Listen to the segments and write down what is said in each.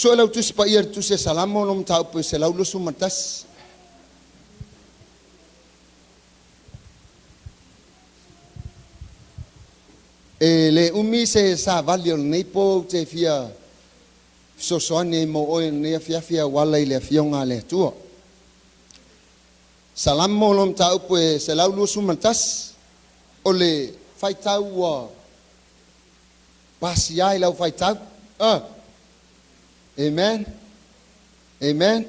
Sue lau Tusi Paia i le Tusi a Salamo ona o mataupu e 121. E le umi se savali o lenei po ou te fia fesoasoani ai mo oe i lenei afiafi auala i le Afioga a le Atua. Salamo lona mataupu e 121, o le faitau ua pasia i lau faitau. Amen. Amen.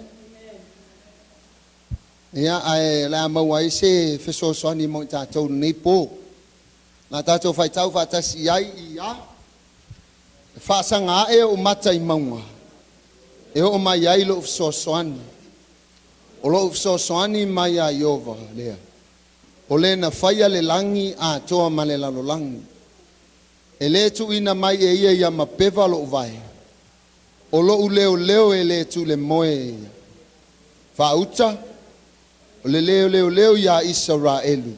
Ia, ae o le a maua ai se fesoasoani mo i tatou i lenei po. Na tatou faitau faatasi i ai i a, E faasaga ae ou mata i mauga, e oo mai ai lou fesoasoani. O lou fesoasoani mai iā Ieova lea, o le na faia le lagi atoa ma le lalolagi. E lē tuuina mai e ia ia mapeva loʻu vae, o loʻu leoleo e lē tulemoe e ia. Faauta, o le leoleoleo iā Isaraelu,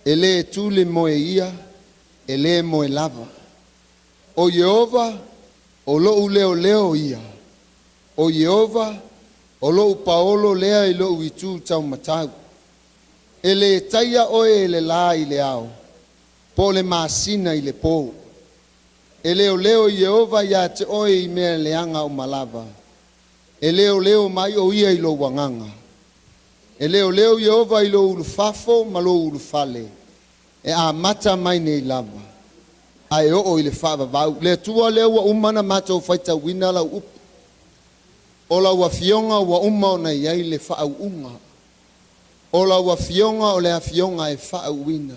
e lē tulemoe ia, e lē moe lava. ʻO Ieova, o loʻu leoleo ia, ʻO Ieova, o loʻu paolo lea i loʻu itu taumatau. E lē taia ʻoe e le lā i le ao, po o le masina i le pō. E leoleo Ieova iā te ʻoe i mea leaga uma lava. E leoleo mai ʻo ia i lou agaga. E leoleo Ieova i lou ulufafo ma lou ulufale, e amata mai nei lava, a e oo i le faavavau. Le Atua lea ua uma ona matou faitauina lau upu. O lau Afioga ua uma ona i ai le faauuga. O lau Afioga o le Afioga e faauuina.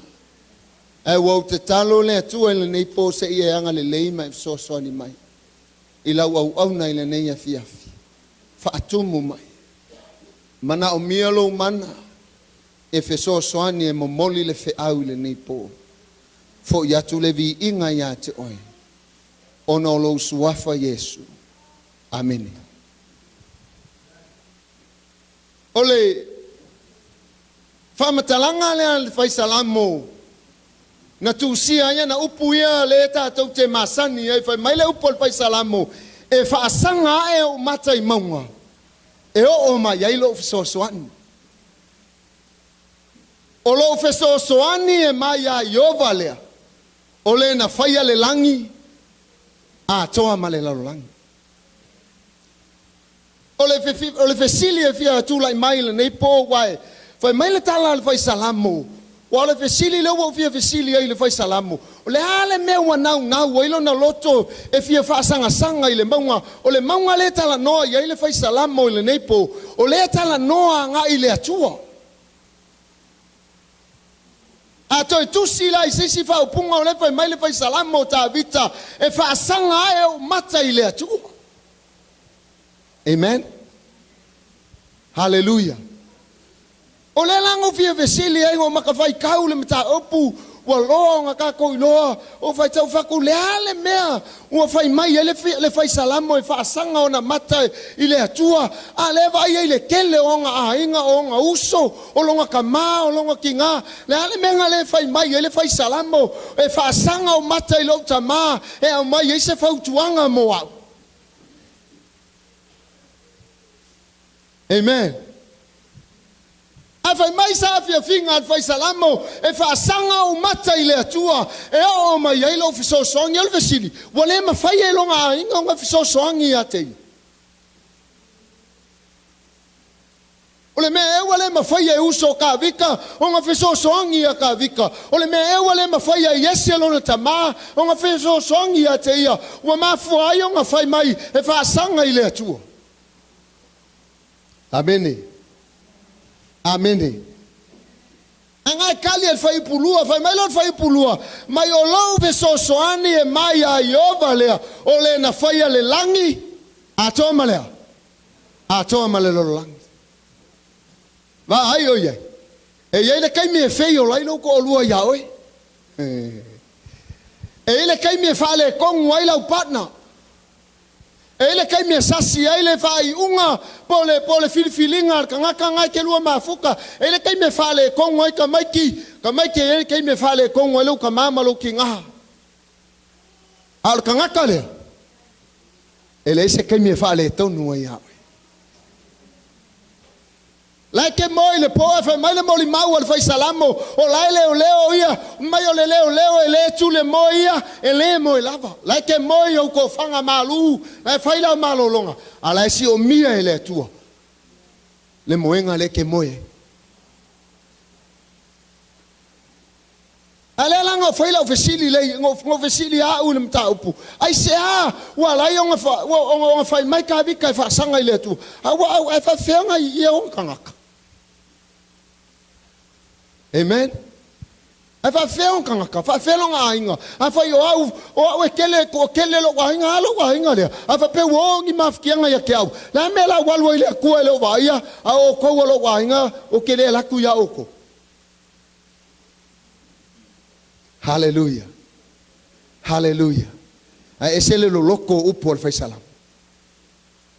Ae ua ou tatalo le Atua i lenei po se i e agalelei ma e fesoasoani mai i lau auauna i lenei afiafi. Faatumu mai. Manaomia lou mana e fesoasoani e momoli le feau i lenei po. Foʻi atu le viiga iā te oe, ona o lou Suafa Iesu. Amene. O le faamatalaga lea a le Fai Salamo na tusia ai ana upu ia lea tatou te masani ai, fai mai le upu a le Fai Salamo, E faasaga ae ou mata i mauga, e oo mai ai lou fesoasoani. O lou fesoasoani e mai iā Ieova lea, o le na faia le lagi atoa ma le lalolagi. O le o le fesili e fia tulai mai i lenei po, ua e fai mai le tala a le Fai Salamo, ua o le fesili lea ua ou fia fesili ai i le Fai Salamo, o le a le mea ua naunau ai lona loto e fia faasagasaga i le mauga? O le mauga lea e talanoa i ai le Fai Salamo i lenei po, o lea e talanoa agai i le Atua. A toe tusi la i se isi faaupuga, o lea e fai mai le Fai Salamo o Tavita, E faasaga ae ou mata i le Atua. Amen. Haleluia. O lea la na ou fia fesili ai, ua maka faitau le mataupu, ua loa ona tatou iloa, ua faitau fatu, le a le mea ua fai mai ai le, le fai salamo e faasaga ona mata i le Atua, a lea vaai ai le tele o ona aiga, o ona uso, o lona tama, o lona tina, le a le mea na le fai mai ai le fai salamo e faasaga ou mata i lou tama e aumai ai se fautuaga mo au. Amen. A fai mai sa afiafiga a le fai salamo, e faasaga ou mata i le Atua e oo mai ai lou fesoasoani. O le fesili, ua le mafai e lona aiga ona fesoasoani ia te ia? O le mea ea ua le mafai e uso o Kavika ona fesoasoani ia Kavika? O le mea ea ua le mafai e Iese lona tama ona fesoasoani ia te ia? Ua mafua ai ona fai mai e faasaga i le Atua. Amene. Amene. Agai kali e le fuaiupu lua, fai mai loa le fuaiupu lua, Mai o lou fesoasoani e mai iā Ieova lea, o le na faia le lagi atoa ma le a? Atoa ma le lalolagi. Vaai oi ai, e i ai le taimi e feiola ai lou toalua iā oe. E i ai le taimi e faaletonu ai lau partner. E i ai le taimi e sasi ai le faaiuga po o le, po o le filifiliga a le tagata na e te lua mafuta. E i ai le taimi e faaletonu ai tamaiti, tamaiti e i ai le taimi e faaletonu ai lou tama ma lou tina. A o le tagata lea, E leai se taimi e faaletonu ai ia oe. La e te moe i le po ae fai mai le molimau a le fai Salamo, o la e leoleo ia, mai o le leoleo e le tule moe ia, e le moe lava. La e te moe i ou tofaga malu, la e fai lau malologa, a la e siomia e le Atua le moega lea e te moe ai. A lea la na fai lau fesili lei, na ou fesili au i le mataupu, aisea ua ala ai ona, ona fai mai Tavita e faasaga i le Atua, a ua au, ae faapefea ona ia ona tagata? Amen. Ae faapefea ona tagata, faapefea lona aiga? Afai o au, o au e tele, o tele lou aiga, a lou aiga lea. A faapea ua oo ni mafatiaga ia te au, le a mea la ua alu ai le Atua e le o vaaia, a o outou o lou aiga, ou te le alu atu ia outou? Haleluia! Haleluia! Ae ese le loloto o upu a le Fai Salamo.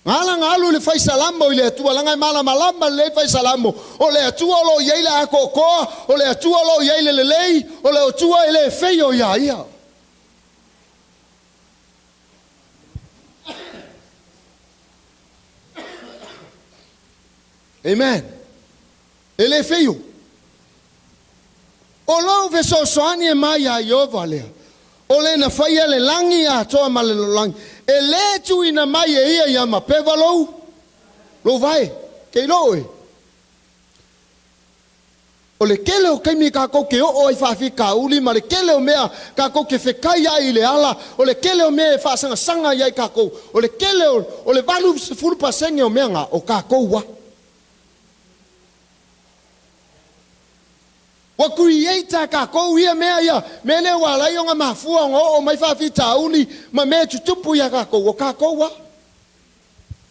Na ala na alu i le Fai Salamo i le Atua, leaga e malamalama lelei Fai Salamo, o le Atua o lo o i ai le atoatoa, o le Atua o lo o i ai le lelei, o le Atua e le feio iā ia. Amen. E le feio. O lou fesoasoani e mai iā Ieova lea, o le na faia le lagi atoa ma le lalolagi, e le tuuina mai e ia iā mapeva lou, lou vae. Ke iloa oe, o le tele o taimi kakou ke oo ai faafitauli ma le tele o mea kakou ke fekai ai i le ala, o le tele o mea e faasagasaga ai kakou, o le tele o, o le 80% o mea na, o kakou a. Ua create e kakou ia mea ia, mea lea ua ala ai ona mafua ona oo mai faafitauli ma mea e tutupu iā kakou, o kakou a.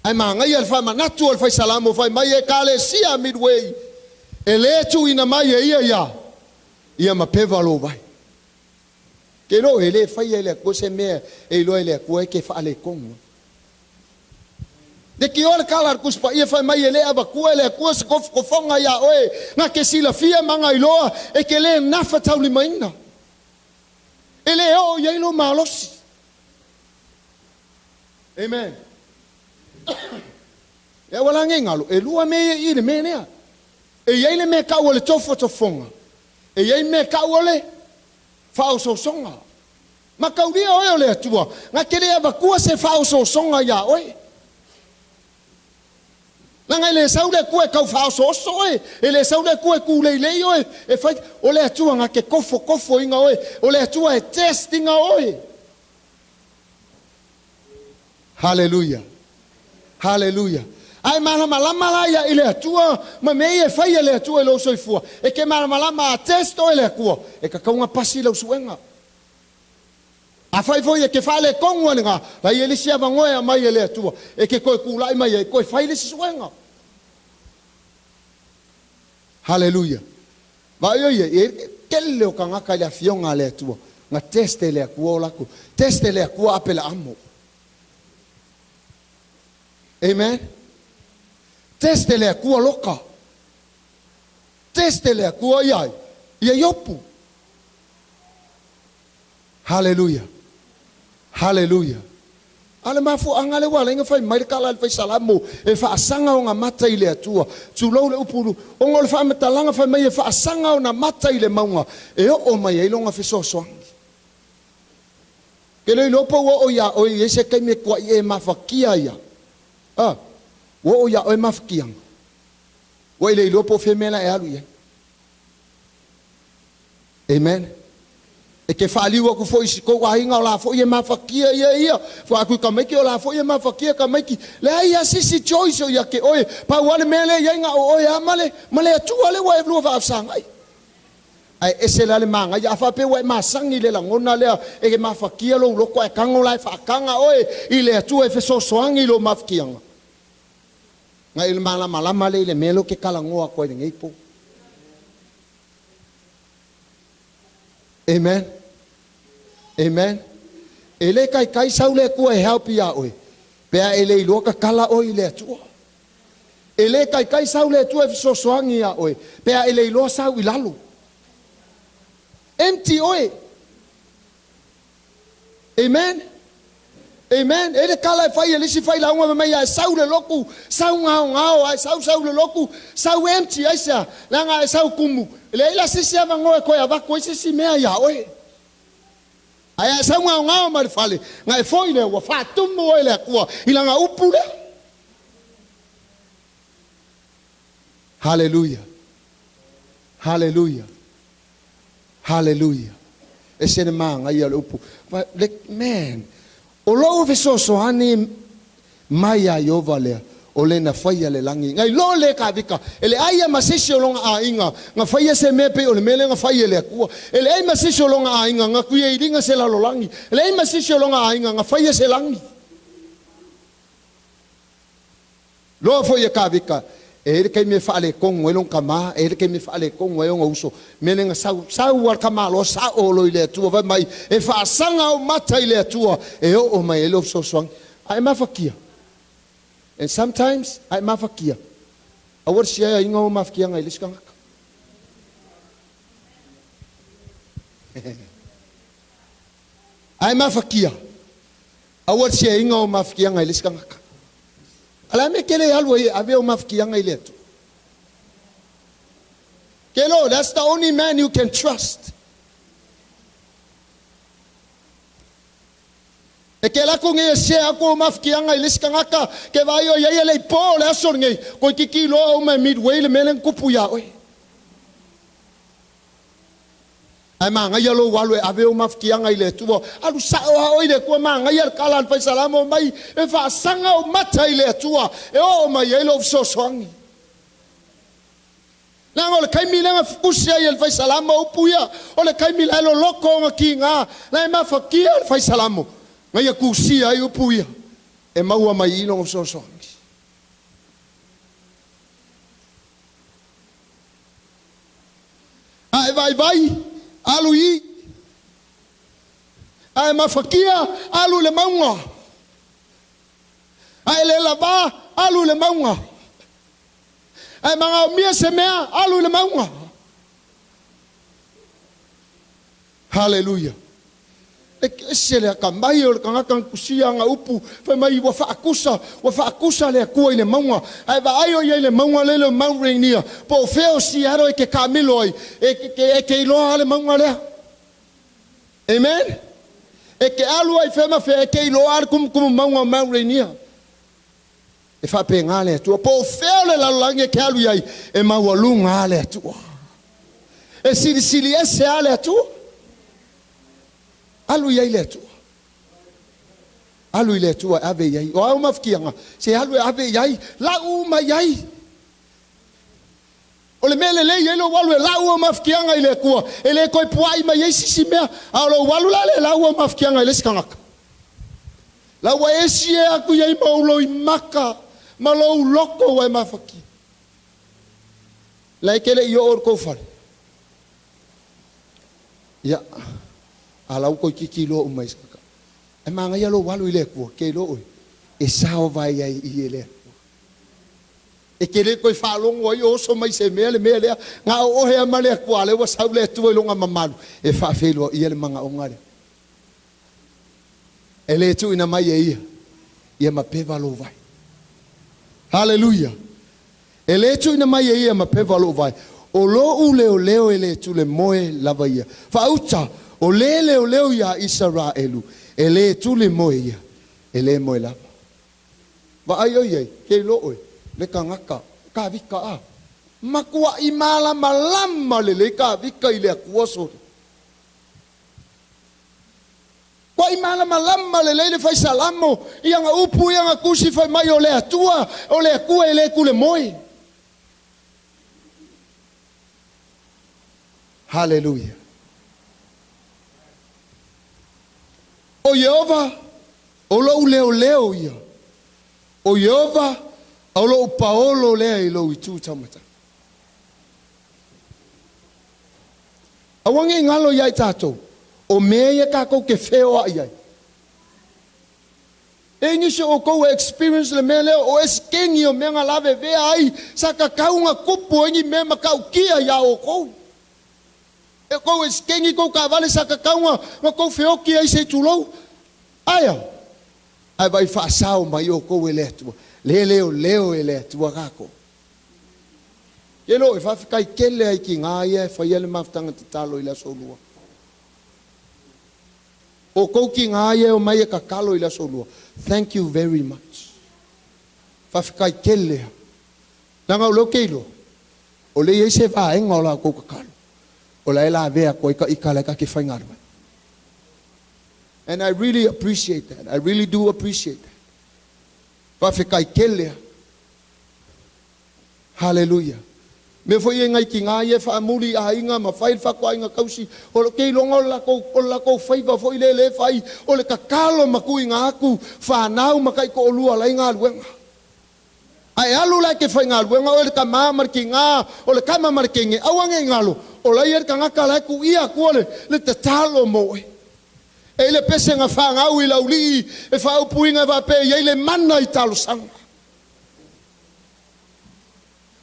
Ae manaia le faamanatu o le Fai Salamo fai mai, Ekalesia Midway, e le tuuina mai e ia iā ia mapeva lou vae. Ke iloa e le faia e le Atua se mea e iloa e le Atua e ke faaletonu ai. Leitioa le tala a le Tusi Paia fai mai e le avatua e le Atua se tofotofoga iā oe na ke silafia ma na iloa e ke le gafataulimaina. E le oo i ai lou malosi. Amen. E aua la nei galo, e lua mea ia i i le mea lea. E i ai le mea tau o le tofotofoga, e i ai mea tau o le faaosoosoga. Mataulia oe o le Atua, na te le avatua se faaosoosoga iā oe. Leaga e le sau le Atua e tau faaosooso oe, e le sau le Atua e tūleilei oe, e fai, o le Atua na te tofotofoina oe, o le Atua e test ina oe. Haleluia! Haleluia! A e malamalama la ia i le Atua ma mea ia e fai e le Atua i lou soifua, e te malamalama a test oe e le Atua, e tatau ona pasi lau suega. Afai foi e te faaletonu ai lena, la i ai le isi avanoa e aumai e le Atua e te toe tulai mai ai, toe fai le isi suega. Haleluia! Vaai oi e i ai le tele o tagata i le Afioga a le Atua, na test e le Atua o latou, test e le Atua Apelaamo. Amen. Test e le Atua Loka. Test e le Atua ia ia Iopu. Haleluia! Haleluia! A o le mafuaaga lea ua ala ai ona fai mai le tala a le Fai Salamo, e faasaga ona mata i le Atua. Tulou le upu, ona o le faamatalaga fai mai e faasaga ona mata i le mauga e oo mai ai lona fesoasoani. Ke le iloa po ua oo iā oe i ai se taimi e tua'i e mafatia ia. A, ua oo iā oe mafatiaga. Ua e le iloa po o fea mea la e alu i ai. Amen. E te faaliu atu foi i si tou aiga o la foi e mafatia ia ia. Fua atu i tamaiti o la foi e mafatia tamaiti. Leai a sisi choice o ia te oe. Pau a le mea lea iai na o oe a ma le ma le Atua lea ua e lua faafesagai. Ae ese la le manaia. A faapea ua e masani i le lagona lea e mafatia lou loto ae tago la e faataga oe i le Atua e fesoasoani i lou mafatiaga. Na i le malamalama lea i le mea lea ou te talanoa atu ai i lenei po. Amen. Amen. E le taitai sau le Atua e help iā oe, pe a e le iloa tatala oe i le Atua. E le taitai sau le Atua e fesoasoani iā oe, pe a e le iloa sau i lalo. Empty oe. Amen. Amen. E le tala e fai e le isi failauga fai mai a e sau le lotu, sau gaogao, a e sau sau le lotu, sau empty, aisea? Leaga a e sau tumu, e leai la se isi avanoa e toe avatu ai se isi mea iā oe. Ae a e sau gaogao mai le fale, na e foi lea, ua faatumu oe e le Atua i Lana upu lea. Haleluia! Haleluia! Haleluia! Ese le manaia o le upu. Man, o lou fesoasoani mai iā Ieova lea, o le na faia le lagi. Na iloa le Kavika, e leai a ma se isi o lona aiga na faia se mea pei o le mea lea na fai e le Atua. E leai ma se isi o lona aiga na kuiailiga se lalolagi. E leai ma se isi o lona aiga na faia se lagi. Loa foi e Kavika, e i ai le taimi e faaletonu ai lona tama, e i ai le taimi e faaletonu ai ona uso. Mea lea na sau, sau lava le tamaloa sao loa i le Atua, fai mai, E faasaga ou mata i le Atua e oo mai ai lou fesoasoani. A e mafatia. And sometimes, a e mafatia, aua le share ina ou mafatiaga i le isi tagata. A e mafatia, Aua le siaina o mafatiaga i le isi tagata. A o le a mea e te le alu ai e ave ou mafatiaga i le Atua? Kelo, that's the only man you can trust. E ke alu atu nei e share atu ou mafatiaga i le isi tagata, ke vaai o iai e le i po o le aso lenei, toeitiiti loa uma e midway le mea lea na tupu ia oe. Ae manaia lou alu e ave ou mafatiaga i le Atua. Alu sao lava oe i le Atua, manaia le tala a le Faisalamo mai, E faasaga ou mata i le Atua e oo mai ai lou fesoasoani. Leaga o le taimi lea na fusi ai e le Faisalamo upu ia, o le taimi la e loloto ona tiga, la e mafatia le Faisalamo, na ia tusia ai upu ia, e maua mai i lona fesoasoani. A e vaivai, alu i. A e mafatia, alu i le mauga. A e le lavā, alu i le mauga. A e magaomia se mea, alu i le mauga. Haleluia! E ese le atamai o le tagata na tusia ana upu, fai mai ua faakusa, ua faakusa le Atua i le mauga. Ae vaai o i ai le mauga lele o Mount Rainier, po o fea o Seattle e te taamilo ai, e te, e te iloa lava le mauga lea. Amen? E te alu ai i fea ma fea, e te iloa lava le tumutumu mauga o Mount Rainier. E faapena le Atua. Po o fea o le lalolagi e te alu i ai, e maualuga lava le Atua. E silisili ese lava le Atua. Alu i ai le Atua. Alu i le Atua e ave i ai. O a ou mafatiaga, se alu e ave i ai, lau uma i ai. O le mea lelei ai lou alu e lau ou mafatiaga i le Atua, e le toe puai mai ai se isi mea, a o lou alu la lea e lau ou mafatiaga i le isi tagata. La ua e sie atu i ai ma ou loimaka ma lou loto ua e mafatia. La e te le i oo i le tou fale. Ia, a la ua toeitiiti iloa uma e isi tagata. Ae manaia lou alu i le Atua, ke iloa oe, e sao vai ai i e le Atua. E te le toe faalogo ai o oso mai se mea le mea lea, na o oe a ma le Atua, a lea ua sau le Atua i lona mamalu e faafeiloaia le manaoga lea. E le tuuina mai e ia, ia ma peva lou vai. Haleluia! E le tuuina mai e ia ma peva lou vai. O lou leoleo e le tule moe lava ia. Faauta, o le leoleo iā Isaraelu, e le tule moe ia, e le moe lava. Vaai oi ai, ke iloa oe, le tagata, Kavika a. Matuaʻi malamalama lelei Kavika i le Atua sole. Matuaʻi malamalama lelei le fai Salamo i ana upu i ana tusi fai mai o le Atua, o le Atua e le tule moe. Haleluia. O Ieova, o lou leoleo ia. O Ieova, o lou paolo lea i lou itu taumatau. Aua ne i galo iā i tatou, o mea ia tatou te feoai ai. E i nisi o outou e experience le mea lea, o eseteni o mea na lavevea ai, sa tatau ona tupu ai ni mea matautia iā outou. E tou eseteni tou taavale sa tatau ona tou feoti ai se i tulou. Aea? Ae vaai faasao mai oukou e le Atua, le leoleo e le Atua kakou. Ke lo e faafetai tele ai tiga ia e faia le mafutaga tatalo i le aso lua. Outou tiga ia e omai e tatalo i le aso lua, thank you very much. Faafetai tele lava. Leaga o lea ou te iloa, o lea e i ai se vaega o la outou tatalo, o la e lavea atu ai ta ita la e ta te faigaluega. And I really appreciate that. I really do appreciate that. Faafetai tele lava. Haleluia! Mea foi ia i nai tina ia e faamuli i aiga ma fai le fatuaiga tausi, o lo te iloga o le latou, o le latou faiva foi lea lea e fai, o le tatalo ma tuuina atu fanau ma taitoalua la e i galuega. Ae alu la e te faigaluega oe le tama ma le tina, o le tama ma le teine, aua ne i galo, o la e i ai le tagata la e tuuia atua le, le tatalo mo oe. E i ai le pese na fanau i Laulii e faaupuina e faapea e i ai le mana i talosaga.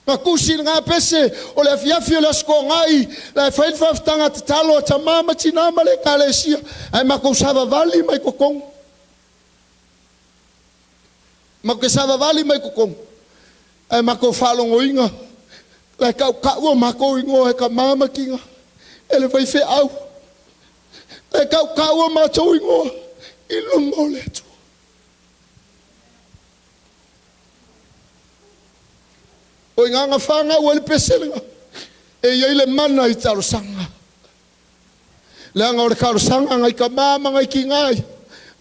Na tusi lena pese o le afiafi o le Aso Toonai, la e fai le faafetaga tatalo a tama ma tina ma le Ekalesia, ae matou savavali mai totonu. Matou te savavali mai totonu, ae matou faalogoina la e tautau o matou igoa e tama ma tina e le faifeau, la e tautau o matou igoa i luma o le Atua. O i ina na fanau ai le pese lena e i ai le mana i talosaga. Leaga o le talosaga nai tama ma nai tina ia,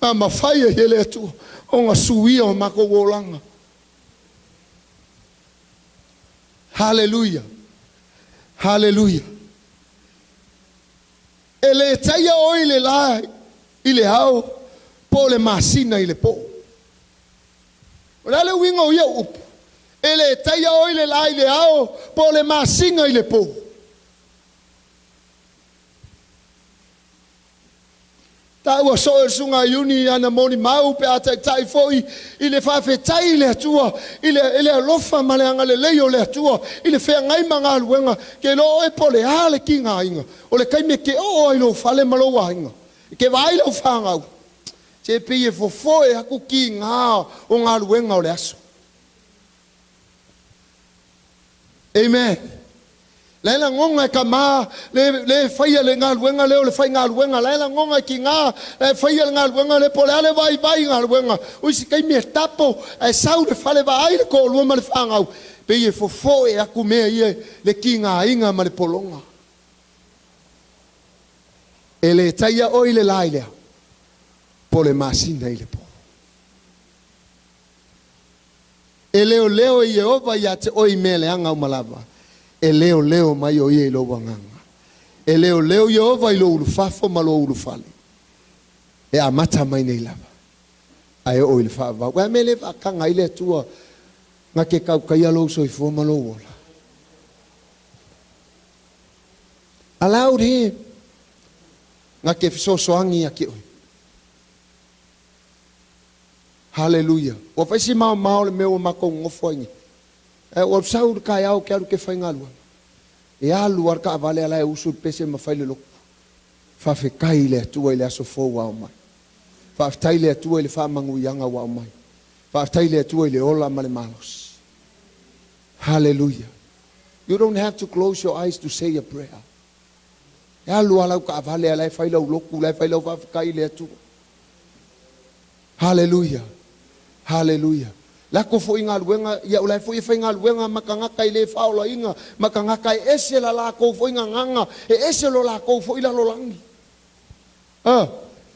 na mafai ai e le Atua ona suia o matou olaga. Haleluia! Haleluia! E le taia oe i le la i le ao po o le masina i le po. O le a le uiga o ia upu? E le taia oe i le la i le ao po o le masina i le po. Taua soo e le Susuga a Iuni i ana molimau pe a taitai foi i le faafetai i le Atua i le, i le alofa ma le agalelei o le Atua i le feagai ma galuega. Ke iloa oe po o le a le tigaina, o le taimi e te oo ai i lou fale ma lou aiga, e te vaai lau fanau, se pei e fofoe atu tiga o galuega o le aso. Amen. La e lagona e tama le, le faia le galuega lea o le faigaluega, la e lagona e tina la e faia le galuega lea, po o le a le vaivai galuega. O isi taimi e tapo ae sau le fale vaai le toalua ma le fanau, pei e fofoe atu mea ia le tigaina ma le pologa. E le taia oe i le la i le ao, po o le masina i le po. E leoleo e Ieova ia te oe i mea leaga uma lava, e leoleo mai o ia i lou agaga. E leoleo Ieova i lou ulufafo ma lou ulufale, e amata mai nei lava ae oo i le faavavau. Ua mea le faataga ai le Atua na te tautaia lou soifua ma lou ola? Allowed him na te fesoasoani ia te oe. Haleluia! Ua fai si maomao le mea ua matou nonofo ai nei. Ae ua sau le taeao ou te alu ou te faigaluega. E alu lava le taavale a la e usu le pese ma fai le lotu. Faafetai i le Atua i le aso fou ua aumai. Faafetai i le Atua i le faamanuiaga ua aumai. Faafetai i le Atua i le ola ma le malosi. Haleluia! You don't have to close your eyes to say a prayer. E alu lava lau taavale a la e fai lau lotu, la e fai lau faafetai i le Atua. Haleluia! Haleluia! Lako foi galuega, ia o la e foi e faigaluega ma tagata e le faaolaina, ma tagata e ese la latou foi gagana, e ese lo latou foi lalolagi. A,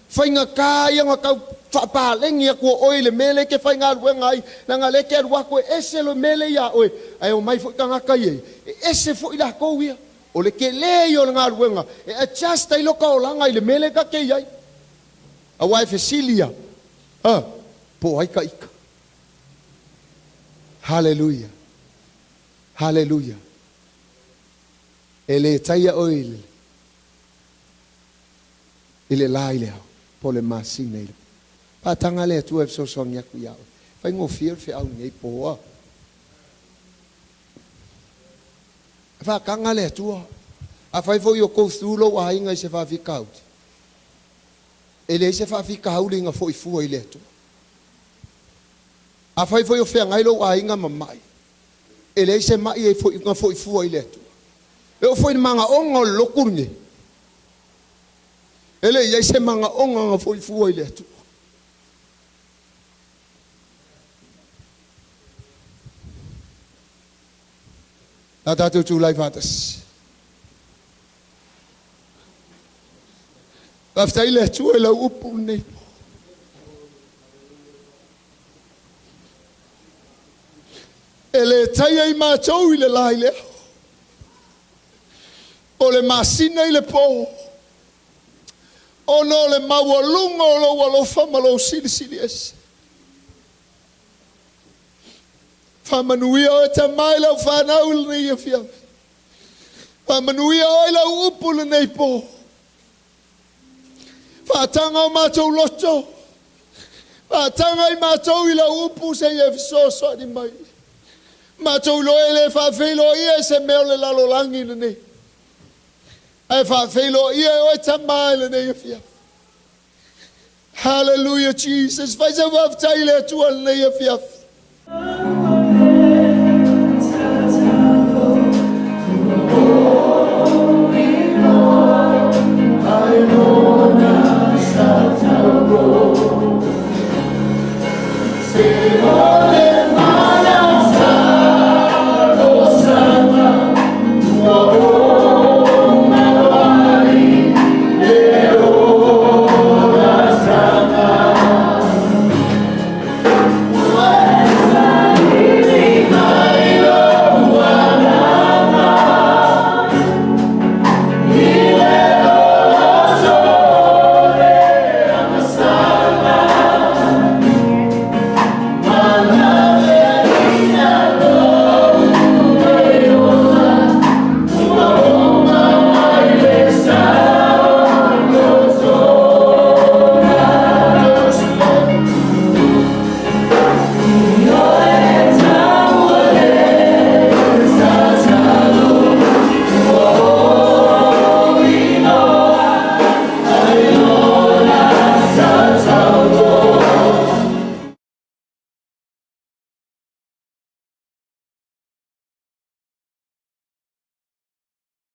faigata ia ona tau faapaleni atu o oe i le mea lea e te faigaluega ai, leaga lea e te alu atu e ese le mea lea ia oe, ae omai foi tagata ia, e ese foi latou ia. O le tele ia o le galuega e adjust ai lota olaga i le mea lea ta te i ai. Aua e fesili ia, A, po o ai ka ika? Haleluia! Haleluia! E le taia oe i le, i le la i le ao, po o le masina i le po. Faataga le Atua e fesoasoani atu ia oe. Faigofie o le feau i lenei po, a. Faataga le Atua. Afai foi o go through lou aiga i se faafitauli, E leai se faafitauli na foi fua i le Atua. Afai foi o feagai lou aiga ma mai, e leai se mai e foi fua i le Atua. E oo foi i le magaoga o le lotu lenei, e le i i ai se magaoga na foi fua i le Atua. A tatou tulai faatasi. Faafetai le Atua i lau upu lenei. E le taia i matou i le la i le ao, o le masina i le po, ona o le maualuga o lou alofa ma lou silisili ese. Faamanuia oe Tama i lau fanau i lenei afiafi. Faamanuia oe i lau upu i lenei po. Faataga o matou loto, faataga i matou i lau upu se i e fesoasoani mai. Matou iloa e le faafeiloaia e se mea o le lalolagi lenei, ae faafeiloaia e oe Tama i lenei afiafi. Hallelujah Jesus. Fai sau faafetai i le Atua i lenei afiafi.